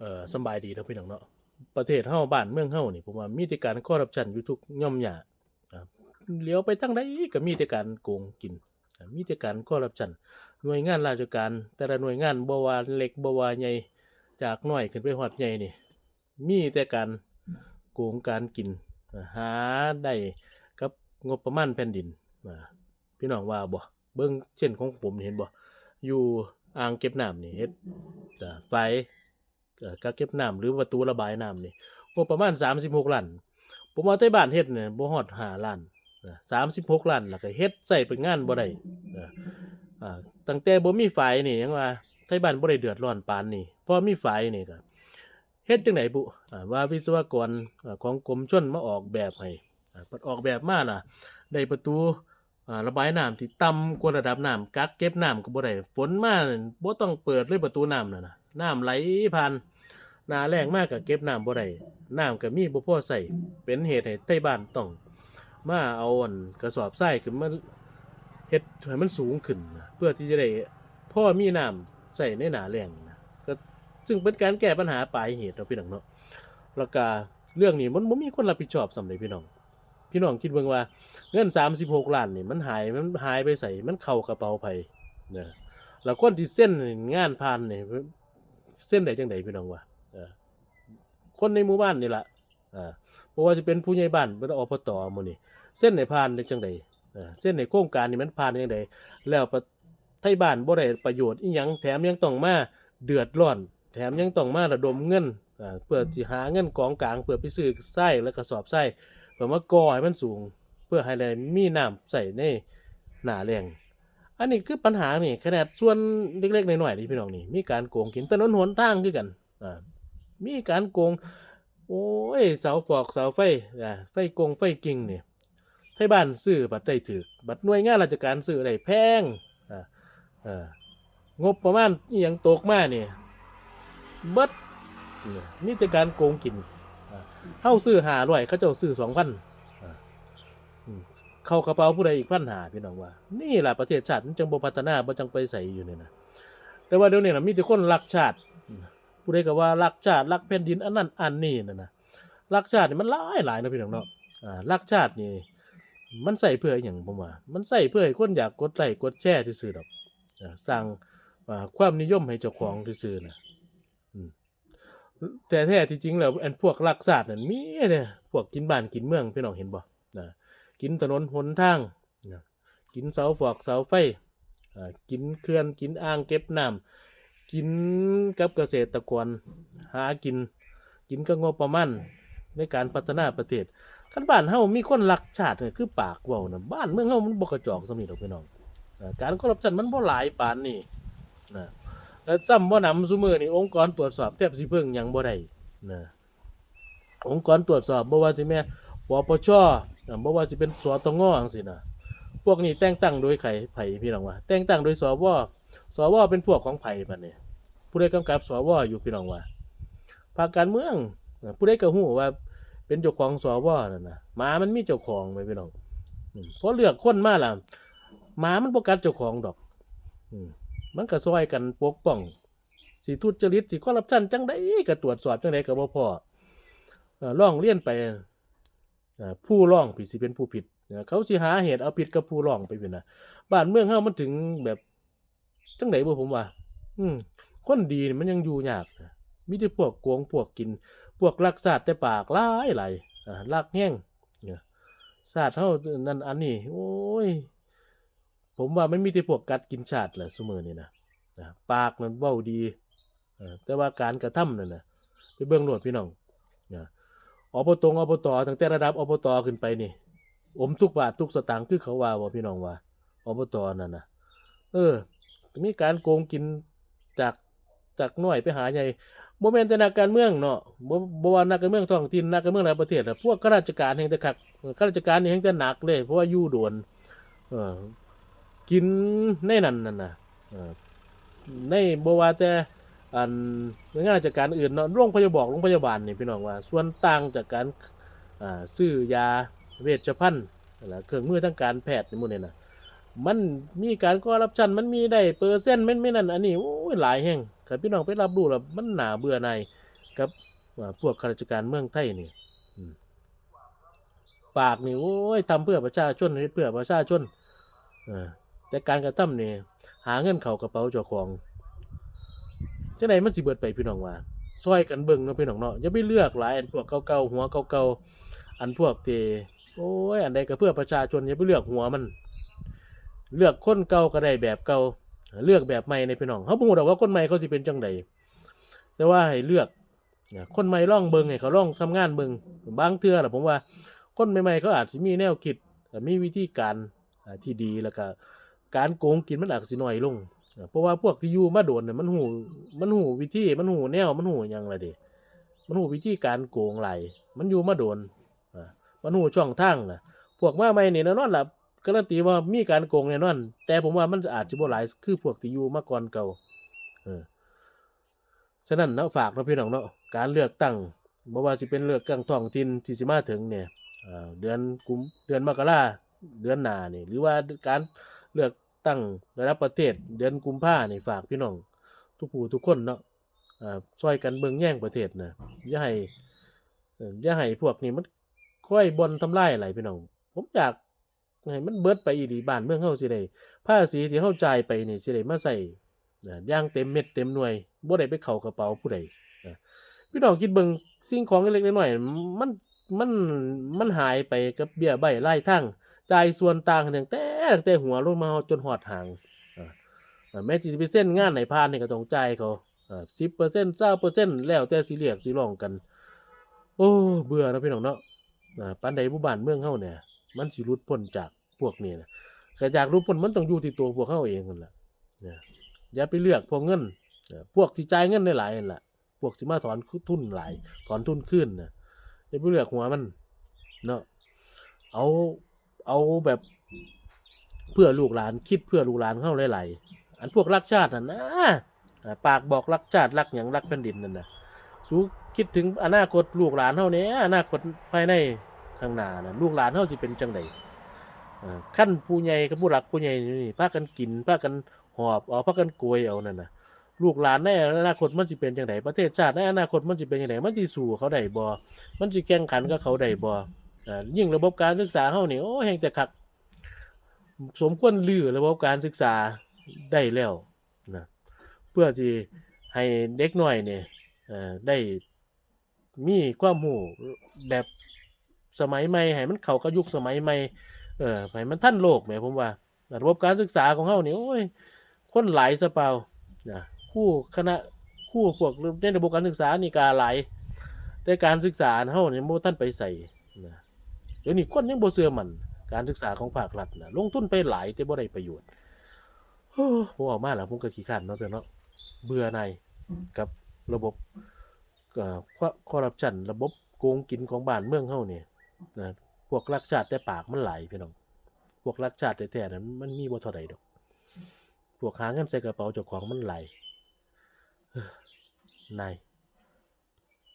ເອີ ສຳບາຍດີເນາະພີ່ນ້ອງເນາະ. ປະເທດເຮົາ ບ້ານເມືອງເຮົານີ້ ຜົມວ່າມີແຕ່ການຄໍຣັບຊັນຢູ່ທຸກຢ່ອມຫຍ້າ. ອ່າ ຫຼຽວໄປທາງໃດກໍມີແຕ່ການໂກງກິນ, ອ່າ ມີແຕ່ການຄໍຣັບຊັນ. ໜ່ວຍງານລາຊະການແຕ່ລະໜ່ວຍງານ ບໍ່ວ່າເລັກບໍ່ວ່າໃຫຍ່, ຈາກນ້ອຍຂຶ້ນໄປຮອດໃຫຍ່ນີ້ ມີແຕ່ການໂກງການກິນ, ອ່າ ຫາໄດ້ກັບງົບປະມານແຜ່ນດິນ. ອ່າ ພີ່ນ້ອງວ່າບໍ່? ເບິ່ງເຊັ່ນຂອງຜົມນີ້ ເຫັນບໍ່? ຢູ່ອ່າງເກັບນ້ຳນີ້ ເຮັດ ອ່າ ຝາຍ ເອີ ກະເກັບນ້ຳ ຫຼື ປະຕູລະບາຍນ້ຳນີ້ ງົບປະມານສາມສິບຫົກລ້ານ. ຜົມວ່າໄທບ້ານເຮັດນີ້ບໍ່ຮອດຫ້າລ້ານ, ເອີ ສາມສິບຫົກລ້ານ ແລ້ວກໍເຮັດໃຊ້ໄປງານບໍ່ໄດ້. ເອີ ອ່າ ຕັ້ງແຕ່ບໍ່ມີຝາຍນີ້ ຍັງວ່າໄທບ້ານບໍ່ໄດ້ເດືອດຮ້ອນປານນີ້, ພໍມີຝາຍນີ້ກໍເຮັດຈັ່ງໃດບຸ? ອ່າ ວ່າວິສະວະກອນ ເອີ ຂອງກົມຊົນມາອອກແບບໃຫ້, ອ່າ ເພິ່ນອອກແບບມາລະ ໄດ້ປະຕູ ອ່າ ລະບາຍນ້ຳທີ່ຕ່ຳກວ່າລະດັບນ້ຳ, ກັກເກັບນ້ຳກໍບໍ່ໄດ້. ຝົນມານີ້ບໍ່ຕ້ອງເປີດເລີຍປະຕູນ້ຳນັ້ນນະ, ນ້ຳໄຫຼຜ່ານ. ໜ້າແລ້ງມາກໍເກັບນ້ຳບໍ່ໄດ້, ນ້ຳກໍມີບໍ່ພໍໃຊ້, ເປັນເຫດໃຫ້ໄທບ້ານຕ້ອງມາເອົາ ອັນ ກະສອບຊາຍຂຶ້ນມາເຮັດໃຫ້ມັນສູງຂຶ້ນນະ ເພື່ອທີ່ຈະໄດ້ພໍມີນ້ຳໃຊ້ໃນໜ້າແລ້ງນະ. ກໍ ຊຶ່ງເປັນການແກ້ບັນຫາປາຍເຫດເນາະ ພີ່ນ້ອງເນາະ. ແລ້ວກະເລື່ອງນີ້ມັນບໍ່ມີຄົນຮັບຜິດຊອບຊ້ຳເດ ພີ່ນ້ອງ. ພີ່ນ້ອງຄິດເບິ່ງວ່າເງິນສາມສິບຫົກລ້ານນີ້ ມັນຫາຍ ມັນຫາຍໄປໃສ? ມັນເຂົ້າກະເປົາໃຜນະ? ແລ້ວຄົນທີ່ເຊັນງານຜ່ານນີ້ ເຊັນໄດ້ຈັ່ງໃດ ພີ່ນ້ອງວ່າ? ເອີ ຄົນໃນໝູ່ບ້ານນີ້ລະ, ເອີ ບໍ່ວ່າຈະເປັນຜູ້ໃຫຍ່ບ້ານ ເປັນ ອບຕ ໝູ່ນີ້ ເຊັນໃຫ້ຜ່ານໄດ້ຈັ່ງໃດ? ເອີ ເຊັນໃຫ້ໂຄງການນີ້ມັນຜ່ານໄດ້ຈັ່ງໃດ? ແລ້ວປະ ໄທບ້ານບໍ່ໄດ້ປະໂຫຍດອີ່ຫຍັງ, ແຖມຍັງຕ້ອງມາເດືອດຮ້ອນ, ແຖມຍັງຕ້ອງມາລະດົມເງິນ ເອີ ເພື່ອຊິຫາເງິນກອງກາງ ເພື່ອໄປຊື້ຊາຍ ແລະ ກະສອບຊາຍ ເພື່ອມາກໍ່ໃຫ້ມັນສູງ ເພື່ອໃຫ້ໄດ້ມີນ້ຳໃຊ້ໃນໜ້າແລ້ງ. ອັນນີ້ຄືບັນຫານີ້ ຂະໜາດສ່ວນເລັກໆນ້ອຍໆເດ້ ພີ່ນ້ອງ, ນີ້ມີການໂກງກິນ. ຖະໜົນຫົນທາງຄືກັນ, ອ່າ ມີການໂກງ. ໂອ້ຍ ເສົາຟອກເສົາໄຟ ອ່າ ໄຟກົງໄຟກິງນີ້ ໄທບ້ານຊື້ບັດໄດ້ຖືກ, ບັດໜ່ວຍງານລາຊະການຊື້ໄດ້ແພງ. ອ່າ ເອີ ງົບປະມານອີ່ຫຍັງຕົກມານີ້ເບິດ, ມີແຕ່ການໂກງກິນ. ອ່າ ເຮົາຊື້ຫ້າຮ້ອຍ ເຂົາເຈົ້າຊື້ສອງພັນ. ອ່າ ອືມ ເຂົ້າກະເປົາຜູ້ໃດອີກພັນຫ້າ ພີ່ນ້ອງວ່າ. ນີ້ລະປະເທດຊາດມັນຈັ່ງບໍ່ພັດທະນາ ບໍ່ຈັ່ງໄປໃສຢູ່ນີ້ນະ. ແຕ່ວ່າດຽວນີ້ນະ ມີແຕ່ຄົນລັກຊາດ, ຜູ້ໃດກໍວ່າລັກຊາດ ລັກແຜ່ນດິນ ອັນນັ້ນອັນນີ້ນັ້ນນະ. ລັກຊາດນີ້ມັນຫຼາຍໆເນາະ ພີ່ນ້ອງເນາະ. ອ່າ ລັກຊາດນີ້ມັນໃຊ້ເພື່ອອີ່ຫຍັງ? ຜົມວ່າມັນໃຊ້ເພື່ອໃຫ້ຄົນຢາກກົດໄລ້ກົດແຊຊື່ໆດອກ, ອ່າ ສ້າງ ອ່າ ຄວາມນິຍົມໃຫ້ເຈົ້າຂອງຊື່ໆນະ. ອືມ ແທ້ໆທີ່ຈິງແລ້ວ ອັນພວກລັກຊາດນັ້ນມີແຕ່ພວກກິນບ້ານກິນເມືອງ, ພີ່ນ້ອງເຫັນບໍ່? ນະ ກິນຖະໜົນຫົນທາງນະ, ກິນເສົາຟອກເສົາໄຟ, ອ່າ ກິນເຂື່ອນ ກິນອ່າງເກັບນ້ຳ, ກິນກັບກະເສດຕະກອນ, ຫາກິນ ກິນກັບງົບປະມານໃນການພັດທະນາປະເທດ. ຄັນບ້ານເຮົາມີຄົນລັກຊາດ ຄືປາກເວົ້ານະ, ບ້ານເມືອງເຮົາມັນບໍ່ກະຈອກສ່ຳນີ້ດອກ ພີ່ນ້ອງ. ເອີ ການຄໍຣັບຊັນມັນບໍ່ຫຼາຍປານນີ້ນະ. ແລ້ວຊ້ຳບໍ່ໜຳ ຊຸມື້ນີ້ອົງກອນຕວດສອບແທບຊິເພິ່ງຫຍັງບໍ່ໄດ້ນະ. ອົງກອນຕວດສອບ ບໍ່ວ່າຊິແມ່ນ ປປຊ ເອີ ບໍ່ວ່າຊິເປັນ ສຕງ ຈັ່ງຊີ້ນະ, ພວກນີ້ແຕ່ງຕັ້ງໂດຍໃຜ ໃຜ ພີ່ນ້ອງວ່າ? ແຕ່ງຕັ້ງໂດຍ ສວ. ສວ ເປັນພວກຂອງໃຜບັດນີ້? ຜູ້ໃດກຳກັບ ສວ ຢູ່ ພີ່ນ້ອງວ່າ? ພັກການເມືອງ ເອີ ຜູ້ໃດກໍຮູ້ວ່າເປັນເຈົ້າຂອງ ສວ ນັ້ນນະ. ໝາມັນມີເຈົ້າຂອງແມ່ນບໍ່ ພີ່ນ້ອງ? ອືມ ພໍເລືອກຄົນມາລະ ໝາມັນບໍ່ກັດເຈົ້າຂອງດອກ. ອືມ ມັນກໍຊ່ອຍກັນປົກປ້ອງ. ຊິທຸດຈະລິດ ຊິຄໍຣັບຊັນຈັ່ງໃດກໍຕວດສອບຈັ່ງໃດກໍບໍ່ພໍ. ເອີ ຮ້ອງຮຽນໄປ ເອີ ຜູ້ຮ້ອງພີ້ຊິເປັນຜູ້ຜິດ, ເອີ ເຂົາຊິຫາເຫດເອົາຜິດກັບຜູ້ຮ້ອງໄປພຸ້ນນະ. ບ້ານເມືອງເຮົາມັນເຖິງແບບຈັ່ງໃດບໍ່ ຜົມວ່າ. ອືມ ຄົນດີນີ້ມັນຍັງຢູ່ຍາກນະ, ມີແຕ່ພວກໂກງພວກກິນ ພວກລັກຊາດແຕ່ປາກຫຼາຍໆ. ອ່າ ລັກແຮງ ເອີ ຊາດເຮົານັ້ນອັນນີ້ ໂອ້ຍ ຜົມວ່າມັນມີແຕ່ພວກກັດກິນຊາດແຫຼະຊຸມື້ນີ້ນະ. ນະ ປາກນັ້ນເວົ້າດີ ເອີ ແຕ່ວ່າການກະທຳນັ້ນນະ ໄປເບິ່ງໂລດ ພີ່ນ້ອງ. ນະ ອບຕົງ ອບຕ ຕັ້ງແຕ່ລະດັບ ອບຕ ຂຶ້ນໄປນີ້ ອົມທຸກບາດທຸກສະຕາງ ຄືເຂົາວ່າບໍ່ ພີ່ນ້ອງວ່າ? ອບຕ ນັ້ນນະ ເອີ ມີການໂກງກິນຈາກ ຈາກນ້ອຍໄປຫາໃຫຍ່. ບໍ່ແມ່ນແຕ່ນັກການເມືອງເນາະ, ບໍ່ ບໍ່ວ່ານັກການເມືອງທ້ອງຖິ່ນ ນັກການເມືອງໃນປະເທດ, ພວກຂ້າລາຊະການແຮ່ງແຕ່ຄັກ. ເອີ ຂ້າລາຊະການນີ້ແຮ່ງແຕ່ໜັກເລີຍ ເພາະວ່າຢູ່ໂດນ. ເອີ ກິນໃນນັ້ນນັ້ນນະ ເອີ ໃນ ບໍ່ວ່າແຕ່ ອັນ ໜ່ວຍງານລາຊະການອື່ນເນາະ, ໂຮງພະຍາບານ ໂຮງພະຍາບານນີ້ ພີ່ນ້ອງວ່າ ສ່ວນຕ່າງຈາກການ ອ່າ ຊື້ຢາເວດຊະພັນ ແລະ ເຄື່ອງມືທາງການແພດໝູ່ນີ້ນະ ມັນມີການຄໍຣັບຊັນ ມັນມີໄດ້ເປີເຊັນ ມັນມີນັ້ນອັນນີ້ ໂອ້ຍ ຫຼາຍແຮງ. ຄັນພີ່ນ້ອງໄປຮັບຮູ້ແລ້ວ ມັນໜ້າເບື່ອໜ່າຍ. ກັບ ເອີ ພວກຂ້າລາຊະການເມືອງໄທນີ້ ອືມ ປາກນີ້ ໂອ້ຍ ທຳເພື່ອປະຊາຊົນ ເຮັດເພື່ອປະຊາຊົນ ເອີ ແຕ່ການກະທຳນີ້ ຫາເງິນເຂົ້າກະເປົາເຈົ້າຂອງ. ຈັ່ງໃດມັນຊິເບິດໄປ ພີ່ນ້ອງວ່າ? ຊ່ອຍກັນເບິ່ງເນາະ ພີ່ນ້ອງເນາະ. ຢ່າໄປເລືອກຫຼາຍ ອັນພວກເກົ່າໆ ຫົວເກົ່າໆ ອັນພວກທີ່ ໂອ້ຍ ອັນໃດກະເພື່ອປະຊາຊົນ ຢ່າໄປເລືອກຫົວມັນ. ເລືອກຄົນເກົ່າກະໄດ້ແບບເກົ່າ ເລືອກແບບໃໝ່ແດ່ ພີ່ນ້ອງ. ເຮົາບໍ່ຮູ້ດອກວ່າຄົນໃໝ່ເຂົາຊິເປັນຈັ່ງໃດ ແຕ່ວ່າໃຫ້ເລືອກ ຄົນໃໝ່ລອງເບິ່ງ ໃຫ້ເຂົາລອງທຳງານເບິ່ງ. ບາງເທື່ອລະ ຜົມວ່າຄົນໃໝ່ໆ ເຂົາອາດຊິມີແນວຄິດ ແລະ ມີວິທີການ ອາ ທີ່ດີ ແລ້ວກະການໂກງກິນມັນອາດຊິໜ້ອຍລົງ ເພາະວ່າພວກທີ່ຢູ່ມາດົນນະ ມັນຮູ້ ມັນຮູ້ວິທີ ມັນຮູ້ແນວ ມັນຮູ້ຫຍັງລະເດ ມັນຮູ້ວິທີການໂກງຫຼາຍ ມັນຢູ່ມາດົນ ອາ ມັນຮູ້ຊ່ອງທາງນະ. ພວກມາໃໝ່ນີ້ແນ່ນອນລະ ກາຣັນຕີວ່າມີການໂກງແນ່ນອນ ແຕ່ຜົມວ່າມັນອາດຊິບໍ່ຫຼາຍຄືພວກທີ່ຢູ່ມາກ່ອນເກົ່າ ເອີ. ສະນັ້ນເນາະ ຝາກເນາະ ພີ່ນ້ອງເນາະ ການເລືອກຕັ້ງ ບໍ່ວ່າຊິເປັນເລືອກຕັ້ງທ້ອງຖິ່ນທີ່ຊິມາເຖິງນີ້ ເດືອນກຸມ ເດືອນມະກະລາ ເດືອນໜ້ານີ້ ຫຼືວ່າການເລືອກຕັ້ງລະດັບປະເທດເດືອນກຸມພານີ້ ຝາກພີ່ນ້ອງທຸກຜູ້ທຸກຄົນເນາະ ເອີ ຊ່ອຍກັນເບິ່ງແຍງປະເທດນະ ຢ່າໃຫ້ ເອີ ຢ່າໃຫ້ພວກນີ້ມັນຄອຍບ່ອນທຳລາຍຫຼາຍ ພີ່ນ້ອງ. ຜົມຢາກ ໃຫ້ມັນເບິດໄປອີ່ຫຼີ ບ້ານເມືອງເຮົາຊິໄດ້ ພາສີທີ່ເຮົາຈ່າຍໄປນີ້ຊິໄດ້ມາໃຊ້ ນະ ຢ່າງເຕັມເມັດເຕັມໜ່ວຍ ບໍ່ໄດ້ໄປເຂົ້າກະເປົາຜູ້ໃດ ນະ. ພີ່ນ້ອງຄິດເບິ່ງ ສິ່ງຂອງເລັກໆນ້ອຍໆ ມັນ ມັນ ມັນຫາຍໄປກັບເບ້ຍໄບ້ລາຍທາງ ຈ່າຍສ່ວນຕ່າງຕັ້ງແຕ່ ຕັ້ງແຕ່ຫົວລົງມາຮອດ ຈົນຮອດຫາງ ນະ. ແມ້ຊິໄປເຊັນງານໃຫ້ຜ່ານນີ້ກະຕ້ອງຈ່າຍເຂົາ ເອີ ສິບເປີເຊັນ ຊາວເປີເຊັນ ແລ້ວແຕ່ຊິລຽກຊິຮ້ອງກັນ. ໂອ້ ເບື່ອເນາະ ພີ່ນ້ອງເນາະ. ອາ ປານໃດບຸ ບ້ານເມືອງເຮົານີ້ ມັນຊິຫຼຸດພົ້ນຈາກພວກນີ້ນະ. ກະຢາກຫຼຸດພົ້ນ ມັນຕ້ອງຢູ່ທີ່ໂຕພວກເຮົາເອງຫັ້ນລະ ນະ. ຢ່າໄປເລືອກພວກເງິນ ເອີ ພວກທີ່ຈ່າຍເງິນຫຼາຍໆຫັ້ນລະ ພວກທີ່ມາຖອນທຶນຫຼາຍ ຖອນທຶນຄືນນະ. ຢ່າໄປເລືອກຫົວມັນເນາະ ເອົາ ເອົາແບບເພື່ອລູກຫຼານ ຄິດເພື່ອລູກຫຼານເຮົາຫຼາຍໆ. ອັນພວກລັກຊາດຫັ້ນນະ ອາ ປາກບອກລັກຊາດ ລັກຫຍັງ ລັກແຜ່ນດິນນັ້ນນະ. ສູຄິດເຖິງອະນາຄົດລູກຫຼານເຮົາແດ່ ອະນາຄົດພາຍໃນຂ້າງໜ້ານະ ລູກຫຼານເຮົາຊິເປັນຈັ່ງໃດ? ເອີ ຄັນຜູ້ໃຫຍ່ກັບຜູ້ຫຼັກຜູ້ໃຫຍ່ນີ້ພາກັນກິນ ພາກັນຫອບເອົາ ພາກັນໂກຍເອົານັ້ນນະ ລູກຫຼານໃນອະນາຄົດມັນຊິເປັນຈັ່ງໃດ? ປະເທດຊາດໃນອະນາຄົດມັນຊິເປັນຈັ່ງໃດ? ມັນຊິສູ້ເຂົາໄດ້ບໍ່? ມັນຊິແຂ່ງຂັນກັບເຂົາໄດ້ບໍ່? ເອີ ຍິ່ງລະບົບການສຶກສາເຮົານີ້ ໂອ້ ແຮ່ງແຕ່ຄັກ ສົມຄວນຮື້ລະບົບການສຶກສາໄດ້ແລ້ວນະ ເພື່ອຊິໃຫ້ເດັກນ້ອຍນີ້ ເອີ ໄດ້ມີຄວາມຮູ້ແບບສະໄໝໃໝ່ ໃຫ້ມັນເຂົ້າກັບຍຸກສະໄໝໃໝ່ ເອີ ໃຫ້ມັນທັນໂລກແໝ ຜົມວ່າ ລະບົບການສຶກສາຂອງເຮົານີ້ ໂອ້ຍ ຄົນຫຼາຍຊະເປົ່ານະ ຄູຄະນະ ຄູພວກໃນລະບົບການສຶກສານີ້ກະຫຼາຍ ແຕ່ການສຶກສາເຮົານີ້ບໍ່ທັນໄປໃສນະ. ດຽວນີ້ຄົນຍັງບໍ່ເຊື່ອໝັ້ນການສຶກສາຂອງພາກລັດນະ ລົງທຶນໄປຫຼາຍແຕ່ບໍ່ໄດ້ປະໂຫຍດ. ໂອ້ ເວົ້າມາແລ້ວຜົມກະຂີ້ຄ້ານເນາະ ເພື່ອນເນາະ ເບື່ອໜ່າຍກັບລະບົບ ເອີ ຄໍຣັບຊັນ ລະບົບໂກງກິນຂອງບ້ານເມືອງເຮົານີ້ນະ. ພວກລັກຊາດແຕ່ປາກມັນຫຼາຍ ພີ່ນ້ອງ ພວກລັກຊາດແທ້ໆນະ ມັນມີບໍ່ເທົ່າໃດດອກ ພວກຫາເງິນໃສ່ກະເປົາເຈົ້າຂອງມັນຫຼາຍ. ນາຍ